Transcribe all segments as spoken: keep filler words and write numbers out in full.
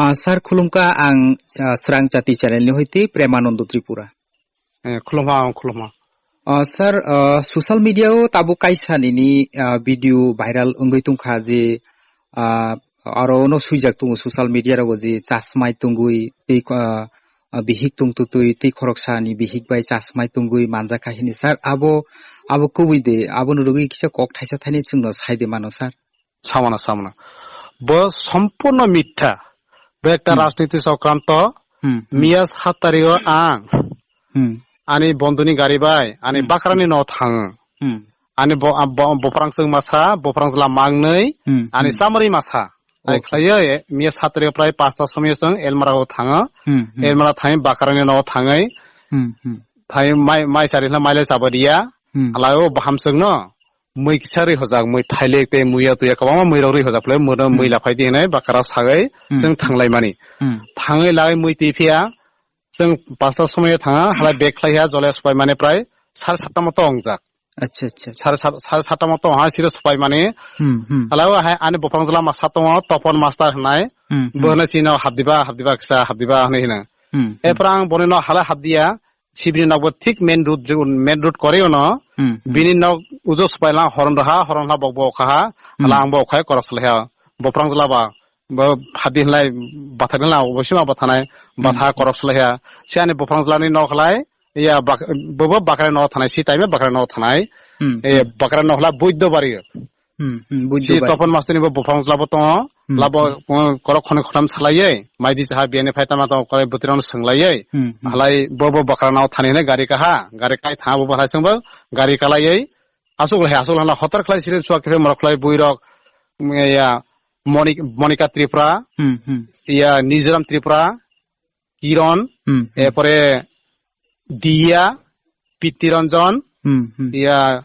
Ah, sir, khulumkha, ang, ah, Srang Chati channel ni hoite Premanando Tripura. Eh, khulumkha, ang khulumkha. Ah, sir, ah, social media o tabuk kaisa nini, ah, video viral wngwi tongkha je, ah, aro no swijak tongo social media rogo je chasmai tongwi tei, ah, ah, bihik tongtwtwi tei khoroksa ni bihik bai chasmai tongwi manjakha hini, sir. Abo, abo kubui de, abo no rwgwi kisa kok thaisa thaini chwngno sai de mano, sir. Samana, samana. Bo sompurno mitha. Bo ekta Hmm. rajniti chokranto. Hmm, hmm. Miya sat tarikh o ang Hmm. ani bondhuni gari bai, ani Hmm. bakrani no thango. Hmm. Ani bo-, bo-, bophrang chwng masa, bophrang jla mangnwi, Hmm, ani hmm. chamari masa. Ai Okay. khlaiyo, e, miya sat tarikh o prai pasta somoi o chwng Elmara o thango. Hmm, hmm. Elmara thangwi bakrani no thangwi. Hmm, hmm. Thai mai, mai sari hla mai le chaba diya. Hmm. Alai o baham chwng no. Mui kisa ri hojak, mui thailik tei muiya tuya kwbangma mui rok ri hojak phlai, mui no mui Hmm. laphai di hinai bakra sagai Hmm. chwng thanglai mani. Hmm. Thangwi lai mui twi phiya, chwng pasta somoi thanga, halai bag khlai ha, jole supai mani prai sare satta moto wngjak. Acha, acha. Sare sat, sare satta moto ha, siro supai mani. Hmm, hmm. Halai o hai ani bophrang jla masa tongo, Topon Master hinai. Hmm, hmm. Bo hinai chino hapdiba, hapdiba kisa, hapdiba hinai hino. Hmm, hmm. Ephrang boni no halai hapdiya, Sibini nokbo thik main road je, main road kore ono. Hmm, hmm. Bini nok ujo supai lang horon raha, horon ha bok bo okha ha, Hmm. hala ang bo okhai korok salai ha. Bophrang jla ba, bo hadi hlai bathak la obo sima bathanai, batha Hmm. korok salai ha. Siani bophrang jla ni nok hlai, ya bak-, bo bo bakrai nok thanai, si time bakrai nok thanai. Hmm. E bakrai nok hlai buiddo bari. Hmm, hmm, buiddo Si bai. Topon Master ni bo buphang jla bo tongo. Hmm, Labo, hmm. uh, korok khonwi khotham salaiwi, maidi saha biyani phai tama tongo, koroi bwtwirano swnglawi. Hmm, hmm. Halai bo, bo bakra nao thani hinwi gari kaha, gari kai tha bo, bo halai swngbo, gari kalaiwi. Aswk lai, aswk lai, hotor khlai siri chuak khe morok khlai buirok, mm, ya, Moni-, Monika Tripura, Hmm, hmm. ya, Nijoram Tripura, Kiron, Hmm, hmm. erpore Diya, Pitiranjan, Hmm, hmm. ya,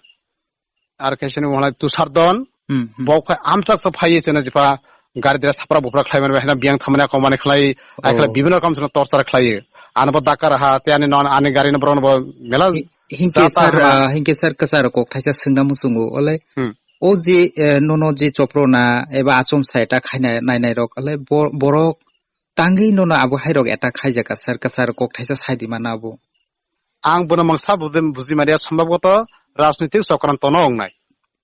ar kaisa ni wngkha Tusardon, Hmm, hmm. bo khai amchak sa phaiwi chwngno jepha gari dera sapra bupra khlai mani bai, haino biyang thamani kok mani khlai, ai khlai Oh. bibhinno rokom chwngno torchar khlaiwi. Ano bo dakar ha, tei ani non, ani gari no borok no bo mela Hi-, hinkhe jata sir, hana. Ah, hinkhe sir, kwcharo kok thaisa swngna muchungo, ole Hmm. o je, eh, nono je choprona eba achomsa attack khaina nainai rok, ole bo-, borok tangwi nono abo hai rok attack khaijaka sir, kwcharo kok thaisa saidi mana abo. Ang bono mangsa budi-, buji manya, sombhabboto rajnitik chokranto no wngnai.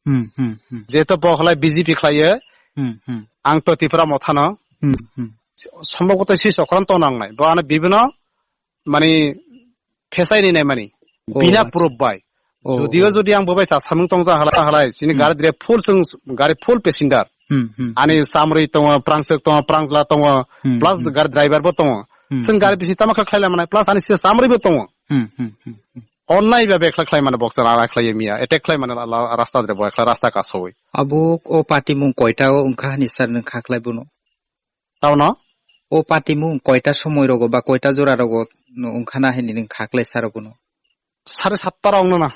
Hmm, hmm, hmm. Jehetu bo khlai B J P khlaiyo, Hmm, hmm. ang to Tipra Motha no. Hmm, hmm. Sombhabboto si chokranto no wngnai. Bo ano bibhinno mani phesai ni nai mani. Oh, Bina acha. Proof bai. Oh, Judio oh. Jodi ang bo bai sa samung tong ja halai halai. Sini Hmm. gari dire full sung, gari full passenger. Hmm, hmm, Ani hmm. Samri tongo, Prangsek tongo, Prangsla tongo, Hmm, plus hmm. gari driver bo tongo. Hmm, Sung gari hmm. bisi tama khlai khlai manai, plus ani sini Samri bo tongo. Hmm, hmm, hmm, hmm. Onnai ba bekla khlai mane boksa ra khlai miya, attack khlai mane la, la, rasta dire bo ekla rasta ka soi. Abo o party mung koita o wngkha hani sir nung kha khlai bono? Tauno? O party mung koita somoi rogo ba koita jora rogo no wngkha na hani nung kha khlai sir bono? Sare satta rok wngno na.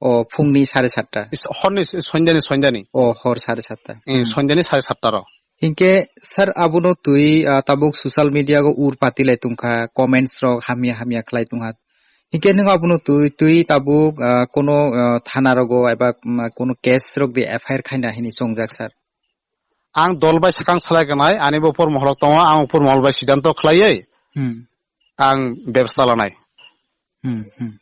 O, phungni sare satta. Is-, horni s-, sonjani, sonjani. O, hor sare satta. Eh, Hmm. sonjani sare satta rok. Hinkhe, sir, abono twi, ah, tabuk social media go ur pati lai tongkha, comments rok hamya hamya khlai tongkha. Hinkhe nwng abono twi, twi tabuk, ah, kono, ah, thana rogo eba, mm, kono case rok de F I R khaina hini chongjak, sir? Ang dol bai swkang salai gwnai, ani bo upor mohol tongo, ang upor mohol bai siddhanto khlaiwi Hmm. ang bebostha lanai. Hmm, hmm.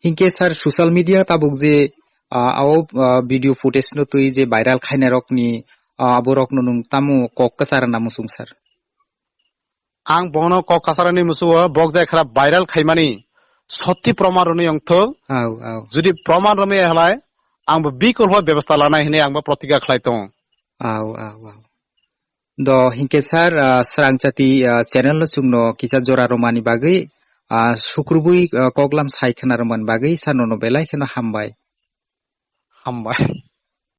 Hinkhe sir, social media tabuk je, ah, ao, ah, video footage no twi je viral khaina rokni, ah, abo rokno nwng tamo kok kwchar na muchung sir? Ang bono kok kwcharni muchungo bok jai khara viral khaimani sotti proman rwni wngthok. Au, au. Jodi proman rwmaya halai, ang bo bikol hoi bebostha lanai hinwi ang bo protigya khlai tongo. Au, au, au. Do hinkhe sir, ah, Srang Chati, ah, channel no chwngno kisa jora romani bagwi, ah, sukrubwi, ah, koklam sai khna romani bagwi sir nono belai kheno hambai. Hambai.